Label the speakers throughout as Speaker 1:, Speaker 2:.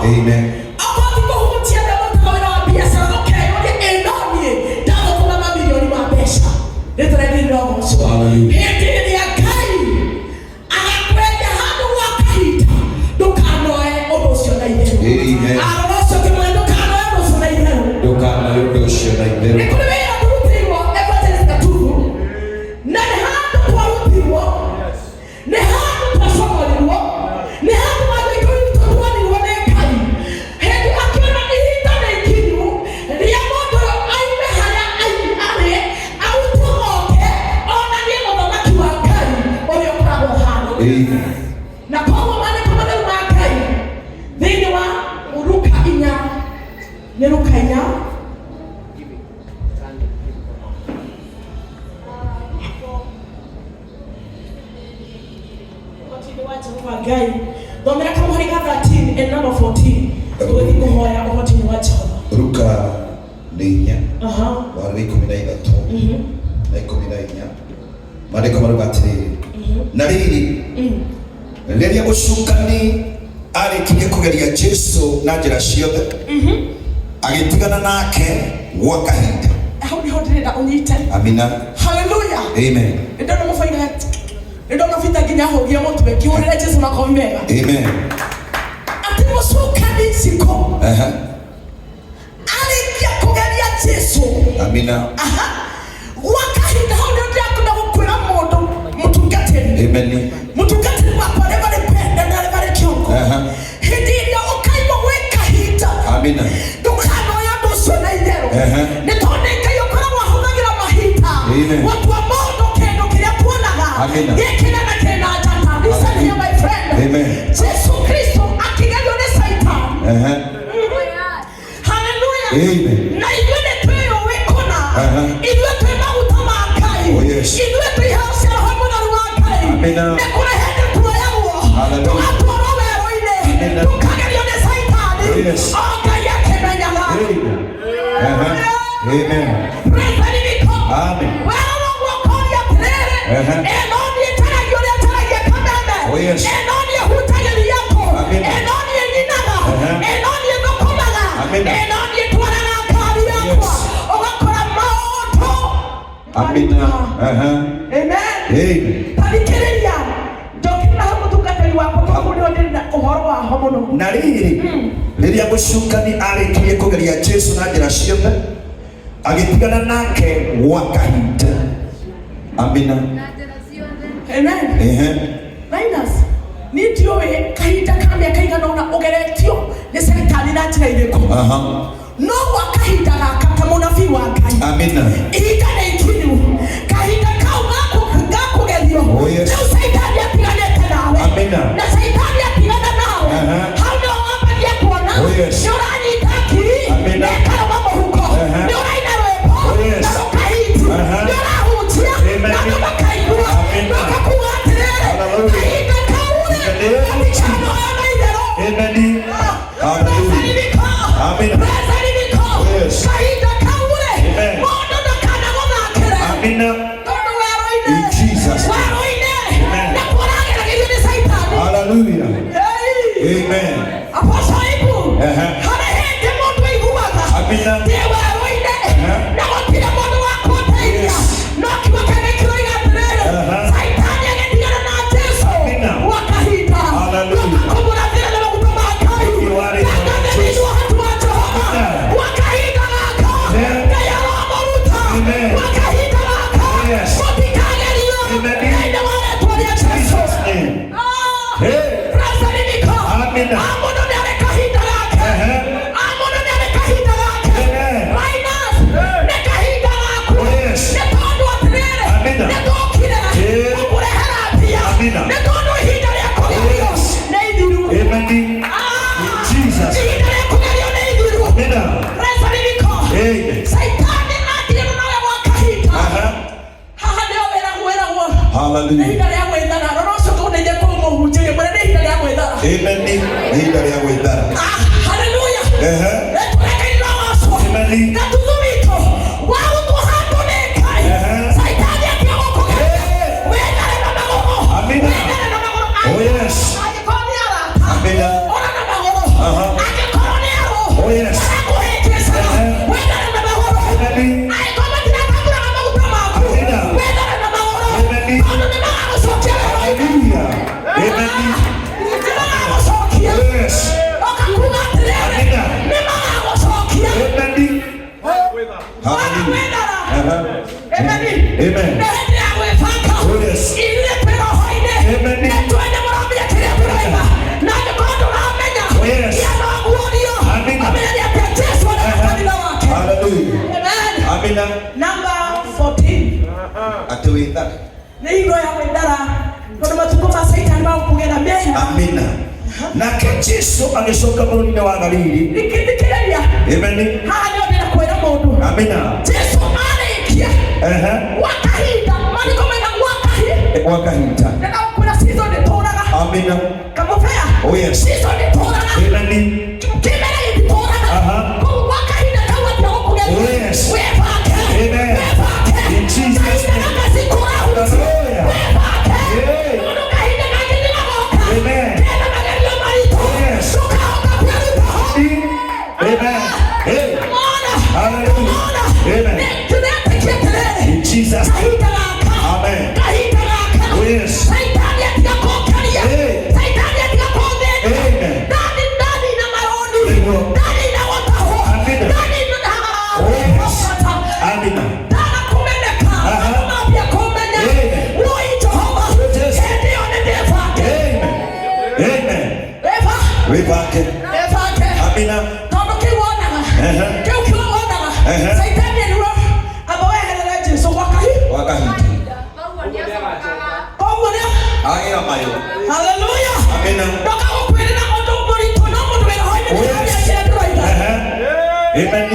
Speaker 1: Amen.
Speaker 2: Akorwo ti kũhunjia arĩa marutaga wĩra wa biacara, ũkeyũria, ĩ no niĩ ndathũkũma mamirioni ma mbeca? Rĩtwa rĩa Ngai rĩrogocwo.
Speaker 1: Hallelujah.
Speaker 2: Hĩndĩ ĩrĩa Ngai agakwendia handũ gwa kahinda, ndũkanoe ũndũ ũcio na itherũ.
Speaker 1: Amen.
Speaker 2: Arora ũcio ũkĩmwĩra, ndũkanoe ũndũ ũcio na itherũ.
Speaker 1: Ndũkanoe ũndũ ũcio na
Speaker 2: Nĩ
Speaker 1: itherũ.
Speaker 2: kũrĩ wĩra tũrutĩirwo, Evangelist Gatubu, na nĩ handũ twarutirwo, nĩ handũ twacomorirwo, nĩ handũ mathiko witũ tuonirwo nĩ Ngai. Hĩndĩ akĩona ihinda nĩ ikinyu rĩa mũndũ ũyũ aime harĩa arĩ, arutwo oke onanie ũthamaki wa Ngai ũrĩa ũkoragwo ũhana.
Speaker 1: Amen.
Speaker 2: Na koguo maandĩko matheru ma Ngai thĩinĩ wa Luka 4, nĩ Luka 4. Ũhoti-inĩ wa Jehova Ngai, thomera kamũhari ga 13 and number 14, tũgĩthiĩ kũhoya ũhoti-inĩ wa Jehova.
Speaker 1: Ruka nĩ 4,
Speaker 2: Aha.
Speaker 1: Mwaro wa 13 na 14, maandĩko marauga atĩrĩrĩ, na rĩrĩ, rĩrĩa mũcukani arĩkirie kũgeria Jesu na njĩra ciothe, agĩtigana nake gwa kahinda.
Speaker 2: Hau nĩho ndĩrenda ũnyite.
Speaker 1: Amina.
Speaker 2: Haleluya.
Speaker 1: Amen.
Speaker 2: Nĩndona mũbaira, nĩndona bita nginya ahũgie mũtwe kĩhũrĩre Jesu makobi mega.
Speaker 1: Amen.
Speaker 2: Atĩ mũcukani cikũ arĩkia kũgeria Jesu,
Speaker 1: Amina.
Speaker 2: aha, gwa kahinda. Hau nĩho ndĩrakũenda gũkwĩra mũndũ mũtungatĩri,
Speaker 1: Amen.
Speaker 2: mũtungatĩri wakwa, arĩa marĩ pende na arĩa marĩ kĩongo, hĩndĩ ĩrĩa ũkaigua gwĩ kahinda,
Speaker 1: Amina.
Speaker 2: ndũkanoya ũndũ ũcio na itherũ, nĩ tondũ nĩ Ngai ũkoragwo ahũthagĩra mahinda
Speaker 1: Amen.
Speaker 2: gũtua mũndũ kĩndũ kĩrĩa tuonaga
Speaker 1: Amina.
Speaker 2: gĩkĩna na kĩna njata. Listen here, my friend.
Speaker 1: Amen.
Speaker 2: Jesu Kristo akĩgerio nĩ Satan, haleluya,
Speaker 1: Amen.
Speaker 2: na ithuĩ nĩ twĩyũĩ kũna, ithuĩ twĩ maguta ma Ngai,
Speaker 1: Oh, yes.
Speaker 2: ithuĩ twĩ iheo cia Roho Mũtheru wa Ngai,
Speaker 1: Amina.
Speaker 2: nĩ kũrĩ hĩndĩ tuoyagwo,
Speaker 1: Hallelujah.
Speaker 2: tũgatwarwo werũ-inĩ,
Speaker 1: Amina.
Speaker 2: tũkagerio nĩ Caitani,
Speaker 1: Oh, yes.
Speaker 2: o Ngai akĩmenyaga.
Speaker 1: Amen. Amen.
Speaker 2: Praise the living God.
Speaker 1: Amen.
Speaker 2: Werorwo guokoria atĩrĩrĩ, ĩno niĩ njaragia ũrĩa njaragia kameme,
Speaker 1: Oh, yes.
Speaker 2: ĩno niĩ hutagĩria kũ,
Speaker 1: Amina.
Speaker 2: ĩno niĩ nyinaga, ĩno niĩ thũkũmaga,
Speaker 1: Amina.
Speaker 2: ĩno niĩ twaraga ngari yakwa, ũgakora maũndũ.
Speaker 1: Amina.
Speaker 2: Amen.
Speaker 1: Amen.
Speaker 2: Tathikĩrĩria, njokera hau, mũtungatĩri wakwa, tondũ nĩho ndĩrĩ na ũhoro waho mũno.
Speaker 1: Na rĩrĩ, rĩrĩa mũcukani arĩkirie kũgeria Jesu na njĩra ciothe, agĩtigana nake gwa kahinda. Amina.
Speaker 2: Amen. Linus, niĩ ndiũĩ kahinda ka mĩaka igana ũna ũgeretio nĩ caitani na njĩra irĩkũ, no gwa kahinda gaka, ta mũnabii wa Ngai,
Speaker 1: Amina.
Speaker 2: ihinda nĩ ikinyu, kahinda kau gakũgerio.
Speaker 1: Oh, yes.
Speaker 2: Rĩu caitani atiganĩte nawe,
Speaker 1: Amina.
Speaker 2: na caitani atigana nawe, hau nĩho wambagia kuona
Speaker 1: Oh, yes.
Speaker 2: nĩ ũranyita ngiri,
Speaker 1: Amina.
Speaker 2: na ĩkarũma mũhuko, nĩ ũraina rwĩmbo,
Speaker 1: Oh, yes.
Speaker 2: na rũkahiti,
Speaker 1: Aha.
Speaker 2: nĩ ũrahunjia,
Speaker 1: Amen.
Speaker 2: na andũ makaigua,
Speaker 1: Amina.
Speaker 2: na ũkakuga atĩrĩrĩ,
Speaker 1: Hallelujah.
Speaker 2: kahinda kau-rĩ,
Speaker 1: In the name of
Speaker 2: gatikanoya na itherũ.
Speaker 1: Amen. Hallelujah. Amen. Yes.
Speaker 2: Kahinda kau-rĩ,
Speaker 1: Amen.
Speaker 2: mũndũ ndakanagũthakĩre,
Speaker 1: Amina.
Speaker 2: tondũ werũ-inĩ,
Speaker 1: In Jesus' name.
Speaker 2: werũ-inĩ
Speaker 1: Amen.
Speaker 2: na kũrageragĩrio nĩ Caitani.
Speaker 1: Hallelujah.
Speaker 2: Hey.
Speaker 1: Amen.
Speaker 2: Apostle Ibu, harĩ hĩndĩ mũndũ aiguaga
Speaker 1: Amina.
Speaker 2: ndĩ werũ-inĩ, na gũtirĩ mũndũ wa kũndeithia, no kiugo kĩa Ngai kĩroiga atĩrĩrĩ, Caitani agĩtigana na Jesu
Speaker 1: Amina.
Speaker 2: gwa kahinda,
Speaker 1: Hallelujah.
Speaker 2: gũka kũmũrathĩra na maguta ma Ngai.
Speaker 1: You are in
Speaker 2: Ndangathĩrĩirio ũhoti wa Jehova
Speaker 1: Amen.
Speaker 2: gwa kahinda gaka.
Speaker 1: Amen.
Speaker 2: Ngai aromũruta
Speaker 1: Amen.
Speaker 2: gwa kahinda gaka.
Speaker 1: Yes.
Speaker 2: Mũtikagerio
Speaker 1: Amen.
Speaker 2: thĩinĩ wa rĩtwa rĩa Jesu.
Speaker 1: Jesus' name.
Speaker 2: Ah.
Speaker 1: Hey.
Speaker 2: Praise the living God.
Speaker 1: Amina.
Speaker 2: Ah, mũndũ nĩ arĩ kahinda gake. Ah, mũndũ nĩ arĩ kahinda gake.
Speaker 1: Amen.
Speaker 2: Linus, nĩ kahinda gaku.
Speaker 1: Oh, yes.
Speaker 2: Nĩ tondũ atĩrĩrĩ,
Speaker 1: Amina.
Speaker 2: nĩ tũkire gũkũrehera mbia.
Speaker 1: Amina.
Speaker 2: Nĩ tondũ ihinda rĩa kũgerio
Speaker 1: Yes.
Speaker 2: nĩ ithiru.
Speaker 1: Amen. In
Speaker 2: Ah,
Speaker 1: Jesus.
Speaker 2: ihinda rĩa kũgerio nĩ ithiru.
Speaker 1: Amina.
Speaker 2: Praise the living God.
Speaker 1: Amen.
Speaker 2: Caitani atigana nawe gwa kahinda. Haha nĩho wĩragwo wĩragwo nĩ
Speaker 1: Hallelujah.
Speaker 2: ihinda rĩa gwĩthara. Rora ũcio tũndeithie kũmũhunjĩria, mwĩre nĩ ihinda rĩa gwĩthara.
Speaker 1: Amen. Nĩ ihinda rĩa gwĩthara.
Speaker 2: Ah, haleluya. Rĩtwa rĩa Ngai rĩrogocwo.
Speaker 1: Amen.
Speaker 2: Gatuthu witũ warutwo handũ nĩ Ngai, Caitani atiga gũkũgeria,
Speaker 1: Hey.
Speaker 2: wĩthare na magũrũ.
Speaker 1: Amina.
Speaker 2: Wĩthare na magũrũ.
Speaker 1: Oh, yes.
Speaker 2: Angĩkorwo nĩ arata,
Speaker 1: Amina.
Speaker 2: ora na magũrũ.
Speaker 1: Amen.
Speaker 2: Nĩ hĩndĩ ya gwĩbanga.
Speaker 1: Oh, yes.
Speaker 2: Ithuĩ twĩ roho-inĩ.
Speaker 1: Amen.
Speaker 2: Nĩ tũĩ nĩ mũramenya kĩrĩa tũroiga. Na angĩkorwo ndũramenya,
Speaker 1: Oh, yes.
Speaker 2: gĩa na ũguũrio.
Speaker 1: Amina.
Speaker 2: Ũmenye nĩ atĩa Jesũ arĩ na kanitha wake.
Speaker 1: Hallelujah.
Speaker 2: Amen.
Speaker 1: Amina.
Speaker 2: Number 14.
Speaker 1: Atĩ wĩthare.
Speaker 2: Nĩ hingo ya gwĩthara tondũ matukũ ma Caitani ma gũkũgera mehia.
Speaker 1: Amina. Nake Jesu agĩcoka bũrũri-inĩ wa Galili.
Speaker 2: Thikĩrĩria.
Speaker 1: Amen.
Speaker 2: Haha nĩho ndĩrenda kwĩra mũndũ.
Speaker 1: Amina.
Speaker 2: Jesu arĩkia
Speaker 1: Ehe.
Speaker 2: gwa kahinda, maandĩko maiga gwa kahinda.
Speaker 1: Gwa kahinda.
Speaker 2: Ndĩrenda gũkwĩra season ndĩtũraga.
Speaker 1: Amina.
Speaker 2: Kamũbea.
Speaker 1: Oh, yes.
Speaker 2: Season ndĩtũraga.
Speaker 1: Amen.
Speaker 2: Kĩmera gĩtitũraga.
Speaker 1: Aha.
Speaker 2: Koguo gwa kahinda kau atĩa gũkũgeria.
Speaker 1: Oh, yes.
Speaker 2: Wĩbange.
Speaker 1: Amen.
Speaker 2: Wĩbange.
Speaker 1: In Jesus'
Speaker 2: Kahinda
Speaker 1: name.
Speaker 2: gaka sikũrahutia.
Speaker 1: Hallelujah.
Speaker 2: Wĩbange.
Speaker 1: Yeah.
Speaker 2: Tondũ kahinda kangĩ nĩgagoka.
Speaker 1: Amen.
Speaker 2: Kena magerio maritũ.
Speaker 1: Oh, yes.
Speaker 2: Ndũkahota kwĩruta ho.
Speaker 1: Amen. Hey.
Speaker 2: Come on.
Speaker 1: Hallelujah.
Speaker 2: Come on.
Speaker 1: Amen.
Speaker 2: Nĩtũretĩkia atĩrĩrĩ.
Speaker 1: In Jesus' name.
Speaker 2: Kahinda gaka.
Speaker 1: Amen.
Speaker 2: Kahinda gaka.
Speaker 1: Oh, yes.
Speaker 2: Saitani atiga kũũkĩria.
Speaker 1: Hey.
Speaker 2: Saitani atiga kũũthĩnia.
Speaker 1: Amen.
Speaker 2: Ndani ndani na maroni.
Speaker 1: Nĩguo.
Speaker 2: Ndani na gũtahwo.
Speaker 1: Amina.
Speaker 2: Ndani na
Speaker 1: Oh, yes.
Speaker 2: kũhota.
Speaker 1: Amina.
Speaker 2: Ndana kũmeneka.
Speaker 1: Aha.
Speaker 2: Andũ mambia kũmenya.
Speaker 1: Amen.
Speaker 2: Woi Jehova.
Speaker 1: Yes.
Speaker 2: Hĩndĩ ĩyo nĩ ndĩbange.
Speaker 1: Amen. Amen.
Speaker 2: Ĩba.
Speaker 1: Wĩbange.
Speaker 2: Ĩbange.
Speaker 1: Amina.
Speaker 2: Tondũ kĩu wonaga.
Speaker 1: Ehe.
Speaker 2: Kĩu kĩu wonaga.
Speaker 1: Ehe.
Speaker 2: Saitani erirwo amba weherere Jesũ gwa kahinda.
Speaker 1: Gwa kahinda.
Speaker 2: Koguo nĩ
Speaker 1: Agĩra mayũ.
Speaker 2: Hallelujah.
Speaker 1: Amina.
Speaker 2: Ndoka gũkwĩrĩra ũndũ mũritũ no mũndũ wĩ roho-inĩ
Speaker 1: Oh, yes.
Speaker 2: nĩaramenya kĩrĩa ndĩroiga.
Speaker 1: Ehe. Amen.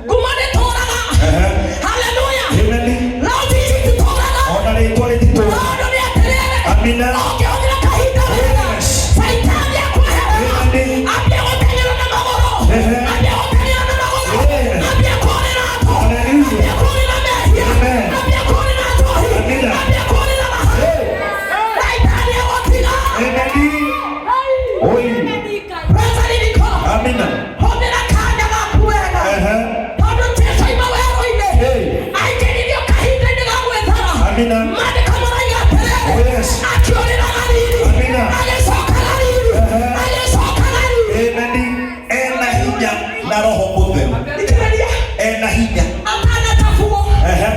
Speaker 2: Ngumo nĩtũraga.
Speaker 1: Ehe.
Speaker 2: Hallelujah.
Speaker 1: Amen.
Speaker 2: Rauti ici ititũraga.
Speaker 1: Ona rĩtwa rĩtitũraga.
Speaker 2: Tondũ nĩ atĩrĩrĩ,
Speaker 1: Amina.
Speaker 2: ũngĩhũthĩra kahinda wega,
Speaker 1: Yes.
Speaker 2: Caitani akweherera.
Speaker 1: Amen.
Speaker 2: Ambie gũteng'era na magũrũ.
Speaker 1: Ehe.
Speaker 2: Ambie gũteng'era na magũrũ.
Speaker 1: Amen.
Speaker 2: Ambie kũũrĩra andũ.
Speaker 1: Hallelujah.
Speaker 2: Ambie kũũrĩra mehia.
Speaker 1: Amen.
Speaker 2: Ambie kũũrĩra njohi.
Speaker 1: Amina.
Speaker 2: Ambie kũũrĩra mahaki.
Speaker 1: Hey.
Speaker 2: Caitani egũtiga.
Speaker 1: Amen. Oi.
Speaker 2: Praise the living God.
Speaker 1: Amina.
Speaker 2: Hũthĩra kanya gaku wega.
Speaker 1: Ehe.
Speaker 2: Tondũ Jesũ aima werũ-inĩ,
Speaker 1: Hey.
Speaker 2: aikĩririo kahinda-inĩ ga gwĩthara.
Speaker 1: Amina.
Speaker 2: Maandĩko maraiga atĩrĩrĩ,
Speaker 1: Oh, yes.
Speaker 2: akĩũrĩra Galili,
Speaker 1: Amina.
Speaker 2: agĩcoka Galili,
Speaker 1: Ehe.
Speaker 2: agĩcoka Galili.
Speaker 1: Amen. Ena hinya na Roho Mũtheru.
Speaker 2: Thikĩrĩria,
Speaker 1: Ena hinya.
Speaker 2: atanatahwo.
Speaker 1: Ehe.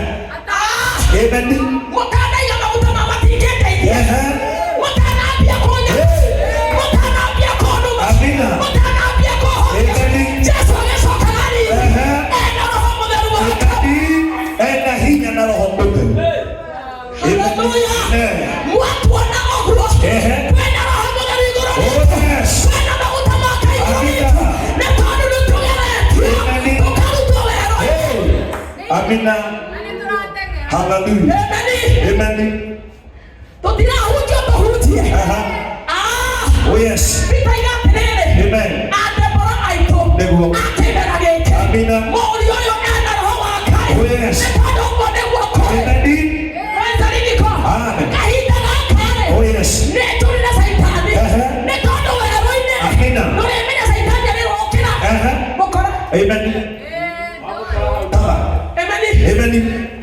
Speaker 2: Ah,
Speaker 1: Amen.
Speaker 2: mũtanaiga maguta ma matingĩndeithia.
Speaker 1: Ehe.
Speaker 2: Mũtanambia kũnya.
Speaker 1: Hey.
Speaker 2: Mũtanambia kũnuma.
Speaker 1: Amina.
Speaker 2: Mũtanambia kũhonia.
Speaker 1: Amen.
Speaker 2: Jesũ agĩcoka Galili,
Speaker 1: Ehe.
Speaker 2: ena Roho Mũtheru wake.
Speaker 1: Amen. Ena hinya na Roho Mũtheru.
Speaker 2: Hallelujah.
Speaker 1: Amen.
Speaker 2: Mwatuona ũguo,
Speaker 1: Ehe.
Speaker 2: kwĩna Roho Mũtheru igũrũ
Speaker 1: Oh,
Speaker 2: ritũ.
Speaker 1: yes.
Speaker 2: Kwĩna maguta ma Ngai igũrũ
Speaker 1: Amina.
Speaker 2: ritũ. Nĩ tondũ nĩtũgeretio,
Speaker 1: Amen.
Speaker 2: tũkarutwo werũ-inĩ.
Speaker 1: Hey. Amina. Hallelujah.
Speaker 2: Amen.
Speaker 1: Amen.
Speaker 2: Tũtirahunjio tũhunjie.
Speaker 1: Aha.
Speaker 2: Ah,
Speaker 1: Oh, yes.
Speaker 2: Peter oiga atĩrĩrĩ,
Speaker 1: Amen.
Speaker 2: a Debora aitũ,
Speaker 1: Nĩguo.
Speaker 2: a kĩmera gĩkĩ,
Speaker 1: Amina.
Speaker 2: mũriũ ũyũ ena roho wa Ngai.
Speaker 1: Oh, yes.
Speaker 2: Nĩ tondũ ũguo nĩguo kũrĩ.
Speaker 1: Amen.
Speaker 2: Praise the living God.
Speaker 1: Amen.
Speaker 2: Kahinda gaka-rĩ,
Speaker 1: Oh, yes.
Speaker 2: nĩ tũrĩ na Caitani.
Speaker 1: Ehe.
Speaker 2: Nĩ tondũ werũ-inĩ,
Speaker 1: Amina.
Speaker 2: ndũrĩmenya Caitani arĩrokĩra.
Speaker 1: Ehe.
Speaker 2: Mũkora.
Speaker 1: Amen. Tara.
Speaker 2: Amen.
Speaker 1: Amen.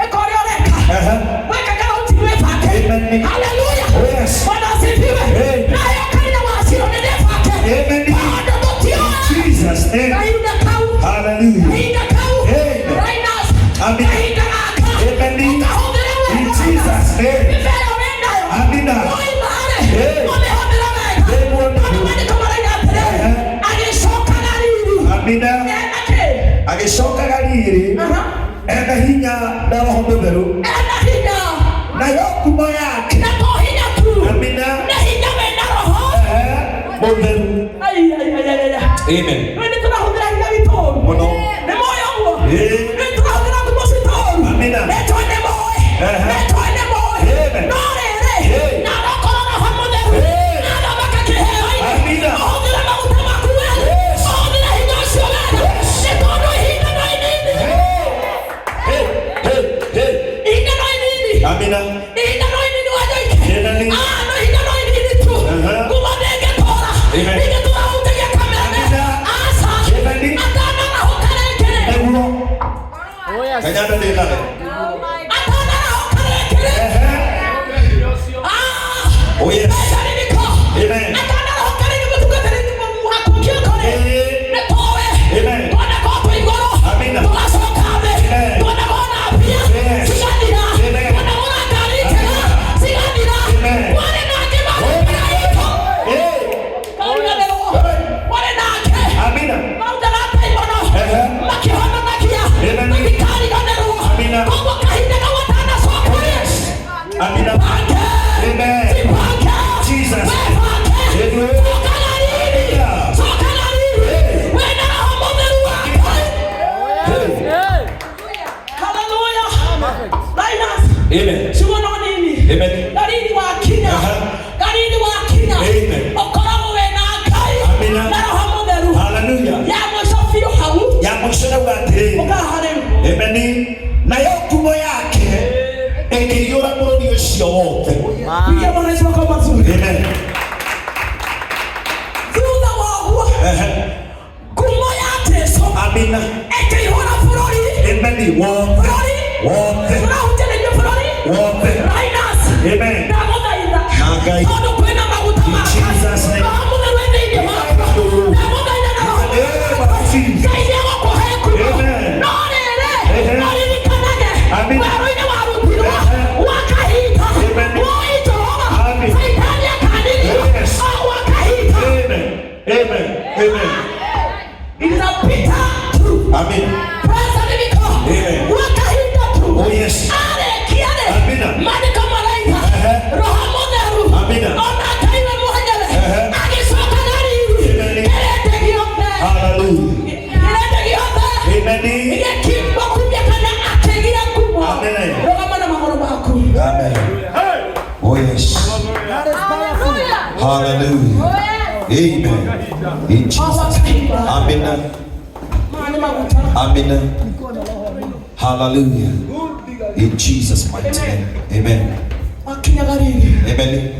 Speaker 2: Ĩka ũrĩa ũreka.
Speaker 1: Ehe.
Speaker 2: Weka karauti wĩbange.
Speaker 1: Amen.
Speaker 2: Hallelujah.
Speaker 1: Oh, yes.
Speaker 2: Bwana asifiwe.
Speaker 1: Amen.
Speaker 2: Nayo kanitha wa Shilo nĩ ndĩbange.
Speaker 1: Amen.
Speaker 2: Tondũ tũtiũĩ.
Speaker 1: Jesus name.
Speaker 2: Kahinda kau.
Speaker 1: Hallelujah.
Speaker 2: Kahinda kau.
Speaker 1: Amen.
Speaker 2: Rhinos.
Speaker 1: Amen.
Speaker 2: Kahinda gaka.
Speaker 1: Amen.
Speaker 2: Ũkahũthĩra wega.
Speaker 1: In Jesus name.
Speaker 2: Mĩmera ĩyo wĩnayo.
Speaker 1: Amina.
Speaker 2: Ũimare.
Speaker 1: Hey.
Speaker 2: Ũmĩhũthĩre wega.
Speaker 1: Nĩguo, nĩguo.
Speaker 2: Tondũ maandĩko marauga atĩrĩrĩ,
Speaker 1: Ehe.
Speaker 2: agĩcoka Galili.
Speaker 1: Amina.
Speaker 2: Ena kĩ?
Speaker 1: Agĩcoka Galili
Speaker 2: Aha.
Speaker 1: ena hinya na Roho Mũtheru
Speaker 2: Ena hinya.
Speaker 1: nayo ngumo yake
Speaker 2: Na to hinya tu.
Speaker 1: Amina.
Speaker 2: Nĩ hinya wĩna roho.
Speaker 1: Ehe. Mũtheru.
Speaker 2: Ai, ai, ai, ai, ai.
Speaker 1: Amen.
Speaker 2: Rĩu nĩ tũrahũthĩra hinya witũ ũru.
Speaker 1: Mũno.
Speaker 2: Nĩ moĩ ũguo?
Speaker 1: Ĩĩ.
Speaker 2: Rĩu tũrahũthĩra ngumo citũ ũru.
Speaker 1: Amina.
Speaker 2: Nĩ tũĩ nĩ moĩ.
Speaker 1: Ehe.
Speaker 2: Nĩ tũĩ nĩ moĩ.
Speaker 1: Amen.
Speaker 2: No rĩrĩ,
Speaker 1: Ĩĩ.
Speaker 2: na rokorwo Roho Mũtheru,
Speaker 1: Ĩĩ.
Speaker 2: na thamaka kĩheo-inĩ,
Speaker 1: Amina.
Speaker 2: ũhũthĩre maguta maku wega.
Speaker 1: Yes.
Speaker 2: Ũhũthĩre hinya ũcio wega. Nĩ tondũ ihinda no inini.
Speaker 1: Hey. Hey. Hey.
Speaker 2: Ihinda no inini.
Speaker 1: Amina.
Speaker 2: Ihinda no inini wanyoike.
Speaker 1: Amen.
Speaker 2: Ah, no ihinda no inini tu.
Speaker 1: Aha.
Speaker 2: Ngumo ndĩngĩtũra.
Speaker 1: Amen.
Speaker 2: Ndĩngĩtũra hutagia kameme.
Speaker 1: Amina.
Speaker 2: Aca.
Speaker 1: Amen.
Speaker 2: Atanarahũka rĩngĩ-rĩ.
Speaker 1: Nĩguo. Kanyanda ndĩnare.
Speaker 2: Atanarahũka rĩngĩ-rĩ.
Speaker 1: Ehe.
Speaker 2: Ah!
Speaker 1: Oh, yes.
Speaker 2: Praise the living God.
Speaker 1: Amen.
Speaker 2: Atanarahũka rĩngĩ mũtungatĩri akũkĩũka-rĩ.
Speaker 1: Ĩĩ.
Speaker 2: Nĩ tũĩ.
Speaker 1: Amen.
Speaker 2: Twanakorwo twĩ igũrũ.
Speaker 1: Amina.
Speaker 2: Tũgacoka thĩ.
Speaker 1: Amen.
Speaker 2: Twanakorwo na mbia.
Speaker 1: Yes.
Speaker 2: Cigathira.
Speaker 1: Amina.
Speaker 2: Ĩkĩihũra bũrũri.
Speaker 1: Amen. Wothe.
Speaker 2: Bũrũri.
Speaker 1: Wothe.
Speaker 2: Tũrahunjia na inyuĩ bũrũri.
Speaker 1: Wothe.
Speaker 2: Linus.
Speaker 1: Amen.
Speaker 2: Ndagũthaitha.
Speaker 1: Na Ngai.
Speaker 2: Tondũ kwĩna maguta ma
Speaker 1: In Jesus' name.
Speaker 2: Roho Mũtheru e thĩinĩ waku. Ndagũthaitha na Roho
Speaker 1: In the name of Jesus.
Speaker 2: Ngai nĩegũkũhe ngumo.
Speaker 1: Amen.
Speaker 2: No rĩrĩ,
Speaker 1: Amen.
Speaker 2: ũririkanage,
Speaker 1: Amen.
Speaker 2: werũ-inĩ warutirwo,
Speaker 1: Amen.
Speaker 2: gwa kahinda,
Speaker 1: Amen.
Speaker 2: woi Jehova,
Speaker 1: Amen.
Speaker 2: Saitani akanirio,
Speaker 1: Yes.
Speaker 2: o gwa kahinda.
Speaker 1: Amen. Amen. Amen.
Speaker 2: It is a bitter truth.
Speaker 1: Amen.
Speaker 2: Praise the living God.
Speaker 1: Amen.
Speaker 2: Gwa kahinda tu.
Speaker 1: Oh, yes.
Speaker 2: Arĩkia-rĩ,
Speaker 1: Amina.
Speaker 2: maandĩko maraiga,
Speaker 1: Ehe.
Speaker 2: Roho Mũtheru,
Speaker 1: Amina.
Speaker 2: ona Ngai we mwenyewe,
Speaker 1: Ehe.
Speaker 2: agĩcoka Galili,
Speaker 1: Amen.
Speaker 2: kĩrĩndĩ gĩothe,
Speaker 1: Hallelujah.
Speaker 2: kĩrĩndĩ gĩothe,
Speaker 1: Amen.
Speaker 2: gĩkĩimba kumia kana akĩgĩa ngumo.
Speaker 1: Amen.
Speaker 2: Rũgama na magũrũ maku.
Speaker 1: Amen. Oh yes.
Speaker 3: That is powerful.
Speaker 1: Hallelujah. Amen. In
Speaker 2: O
Speaker 1: Jesus.
Speaker 2: gwa kahinda.
Speaker 1: Amina.
Speaker 2: Maya nĩ maguta.
Speaker 1: Amina. Hallelujah. In Jesus' mighty name. Amen.
Speaker 2: Wakinya Galili,
Speaker 1: Amen.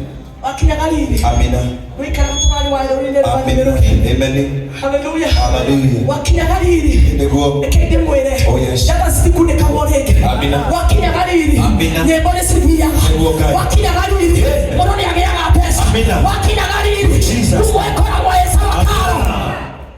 Speaker 2: wakinya Galili,
Speaker 1: Amina.
Speaker 2: wĩikaraga tũrarĩ wa rũrĩrĩ rwa
Speaker 1: Amen.
Speaker 2: Mĩrũri.
Speaker 1: Amen.
Speaker 2: Hallelujah.
Speaker 1: Hallelujah.
Speaker 2: Wakinya Galili,
Speaker 1: Nĩguo.
Speaker 2: reke ndĩmwĩre,
Speaker 1: Oh, yes.
Speaker 2: njata citikunĩkagwo rĩngĩ.
Speaker 1: Amina.
Speaker 2: Wakinya Galili,
Speaker 1: Amina.
Speaker 2: nyĩmbo nĩ cithiaga.
Speaker 1: Nĩguo Ngai.
Speaker 2: Wakinya Galili, mũndũ nĩ agĩaga mbeca.
Speaker 1: Amina.
Speaker 2: Wakinya Galili,
Speaker 1: Jesus.
Speaker 2: nguo ĩkoragwo ĩ sawa karo.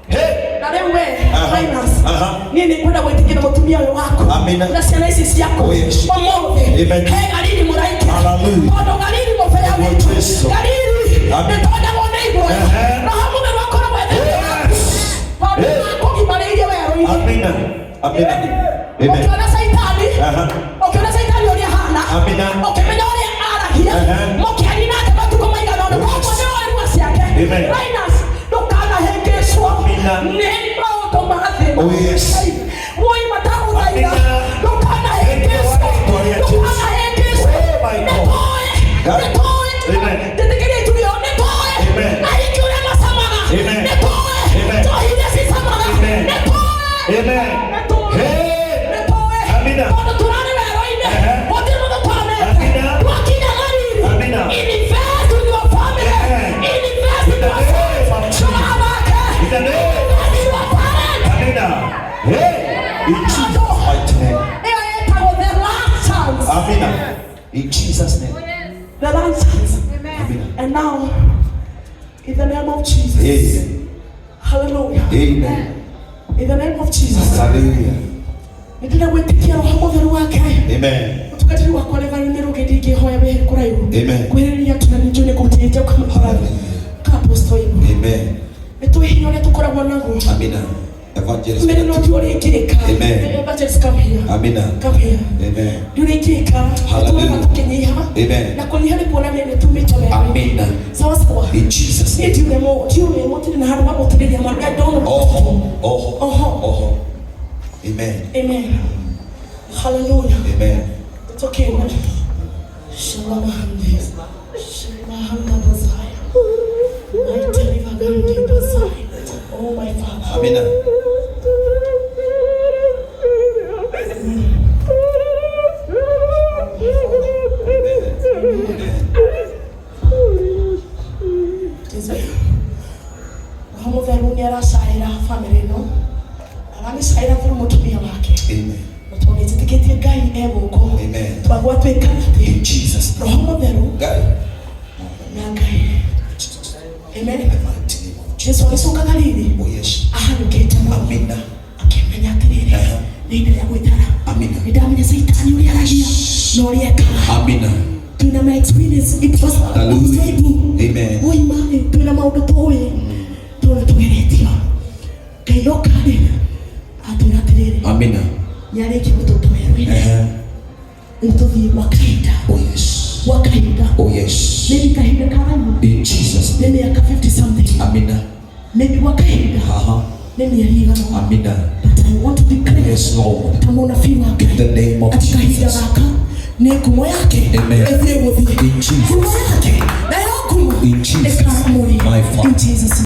Speaker 1: Hey.
Speaker 2: Na rĩu we,
Speaker 1: Aha.
Speaker 2: Linus,
Speaker 1: Aha.
Speaker 2: niĩ nĩngwenda gwĩtĩkĩra mũtumia ũyũ waku
Speaker 1: Amina.
Speaker 2: na ciana ici ciaku
Speaker 1: Oh, yes.
Speaker 2: ũmũthĩ
Speaker 1: Amen.
Speaker 2: he Galili mũraikĩra.
Speaker 1: Hallelujah.
Speaker 2: Tondũ Galili mũbĩa
Speaker 1: Nĩguo
Speaker 2: witũ,
Speaker 1: Jesu.
Speaker 2: Galili
Speaker 1: Amen.
Speaker 2: nĩtonyagwo nĩ iguoya.
Speaker 1: Ehe.
Speaker 2: Roho Mũtheru akoragwo e thĩinĩ waku.
Speaker 1: Yes.
Speaker 2: Tondũ
Speaker 1: Hey.
Speaker 2: nĩakũgimarĩirie werũ-inĩ.
Speaker 1: Amina. Amina. Amen.
Speaker 2: Ũkĩona Caitani,
Speaker 1: Aha.
Speaker 2: ũkĩona Caitani ũrĩa ahana,
Speaker 1: Amina.
Speaker 2: ũkĩmenya ũrĩa aragia,
Speaker 1: Aha.
Speaker 2: mũkĩaria nake matukũ maigana ũna,
Speaker 1: Yes.
Speaker 2: koguo nĩoĩ ruo ciake.
Speaker 1: Amen.
Speaker 2: Linus, ndũkanahĩngĩcwo
Speaker 1: Amina.
Speaker 2: nĩ maũndũ ma thĩ.
Speaker 1: Oh, yes.
Speaker 2: Woi matagũthaitha,
Speaker 1: Amina.
Speaker 2: ndũkanahĩngĩcwo, ndũkanahĩngĩcwo.
Speaker 1: Oh, my God.
Speaker 2: Nĩtũĩ,
Speaker 1: God.
Speaker 2: nĩtũĩ,
Speaker 1: Amen.
Speaker 2: njĩtĩkĩria iturio, nĩtũĩ,
Speaker 1: Amen.
Speaker 2: ahiki ũrĩa macamaga,
Speaker 1: Amen.
Speaker 2: nĩtũĩ,
Speaker 1: Amen.
Speaker 2: njohi iria cicamaga,
Speaker 1: Amen.
Speaker 2: nĩtũĩ.
Speaker 1: Amen.
Speaker 2: Nĩtũĩ.
Speaker 1: Hey.
Speaker 2: Nĩtũĩ.
Speaker 1: Amina.
Speaker 2: Tondũ tũrarĩ werũ-inĩ,
Speaker 1: Ehe.
Speaker 2: gũtirĩ mũndũ twanete.
Speaker 1: Amina.
Speaker 2: Twakinya Galili,
Speaker 1: Amina.
Speaker 2: invest in your family,
Speaker 1: Ehe.
Speaker 2: invest in
Speaker 1: In the
Speaker 2: your
Speaker 1: name of
Speaker 2: sons.
Speaker 1: Jesus.
Speaker 2: Tũrathake.
Speaker 1: In the name.
Speaker 2: Invest in your parents.
Speaker 1: Amina. Hey. In Jesus' mighty name.
Speaker 2: Ĩyo ĩtagwo the last chance.
Speaker 1: Amina. In Jesus' name.
Speaker 2: The last chance.
Speaker 1: Amina.
Speaker 2: And now, in the name of Jesus.
Speaker 1: Amen.
Speaker 2: Hallelujah.
Speaker 1: Amen.
Speaker 2: In the name of Jesus.
Speaker 1: Hallelujah.
Speaker 2: Nĩndĩrenda gwĩtĩkia Roho Mũtheru wa Ngai.
Speaker 1: Amen.
Speaker 2: Mũtungatĩri wakwa Reverend Mĩrũgĩ ndingĩhoya wehere kũraihu.
Speaker 1: Amen.
Speaker 2: Kwĩrĩria tu na nĩnjũĩ nĩ kũhutĩtie ũkamũkora.
Speaker 1: Hallelujah.
Speaker 2: Ka Apostle Ibu.
Speaker 1: Amen.
Speaker 2: Nĩtũĩ hinya ũrĩa tũkoragwo naguo.
Speaker 1: Amina. Evangelist.
Speaker 2: Mbere no ndiũ ũrĩa ingĩka.
Speaker 1: Amen.
Speaker 2: Evangelist, come here.
Speaker 1: Amina.
Speaker 2: Come here.
Speaker 1: Amen.
Speaker 2: Ndiũ ũrĩa ingĩka.
Speaker 1: Hallelujah.
Speaker 2: Nĩtũrona tũkĩnyiha.
Speaker 1: Amen.
Speaker 2: Na kũnyiha nĩ kuonania nĩ tumĩte werũ-inĩ.
Speaker 1: Amina.
Speaker 2: Sawa sawa.
Speaker 1: In Jesus'
Speaker 2: Niĩ
Speaker 1: name.
Speaker 2: ndiũĩ ndiũĩ mũtirĩ na handũ ha gũturĩria maru. I don't know.
Speaker 1: Oho. Oho.
Speaker 2: Oho.
Speaker 1: Oho. Amen.
Speaker 2: Amen. Hallelujah.
Speaker 1: Amen.
Speaker 2: It's okay, man. Shalomahande. Shalomahanda Bazaya. Mighty Bazaya. Oh, my Father.
Speaker 1: Amina.
Speaker 2: It is well. Roho Mũtheru nĩ aracaĩra bamĩrĩ ĩno. Aramĩcaĩra through mũtumia wake.
Speaker 1: Amen.
Speaker 2: Na tondũ nĩnjĩtĩkĩtie Ngai e gũkũ.
Speaker 1: Amen.
Speaker 2: Twagwa twĩka atĩ
Speaker 1: In Jesus' name.
Speaker 2: Roho Mũtheru
Speaker 1: God.
Speaker 2: na Ngai. Amen.
Speaker 1: In the mighty name of Jesus.
Speaker 2: Jesu agĩcoka Galili
Speaker 1: Oh yes.
Speaker 2: ahanyũkĩte mũno.
Speaker 1: Amina.
Speaker 2: Akĩmenya atĩrĩrĩ
Speaker 1: Aha.
Speaker 2: nĩ ihinda rĩa gwĩtara.
Speaker 1: Amina.
Speaker 2: Nĩndamenya Caitani ũrĩa aragia na ũrĩa ekaga.
Speaker 1: Amina.
Speaker 2: Twĩna ma experience it was
Speaker 1: Hallelujah. Amen.
Speaker 2: Woima twĩna maũndũ tũĩ tondũ nĩtũgeretio. Ngai oka rĩ atwĩra atĩrĩrĩ
Speaker 1: Amina.
Speaker 2: nĩarĩkia gũtũruta werũ-inĩ.
Speaker 1: Uh-huh.
Speaker 2: Rĩu tũthiĩ gwa kahinda.
Speaker 1: Oh yes.
Speaker 2: Gwa kahinda.
Speaker 1: Oh yes.
Speaker 2: Maybe kahinda karaihu.
Speaker 1: In Jesus'
Speaker 2: Nĩ
Speaker 1: name.
Speaker 2: mĩaka 50 something.
Speaker 1: Amina.
Speaker 2: Maybe gwa kahinda
Speaker 1: Uh-huh.
Speaker 2: nĩ mĩeri igana ũna.
Speaker 1: Amina.
Speaker 2: But I want to declare
Speaker 1: Yes, Lord.
Speaker 2: ta mũnabii wa Ngai
Speaker 1: In the name of
Speaker 2: atĩ kahinda
Speaker 1: Jesus.
Speaker 2: gaka nĩ ngumo yake
Speaker 1: Amen.
Speaker 2: ĩthiĩ gũthiĩ
Speaker 1: In Jesus.
Speaker 2: ngumo yake nayo ngumo
Speaker 1: In Jesus.
Speaker 2: ĩkamũrĩ
Speaker 1: My Father.
Speaker 2: in Jesus.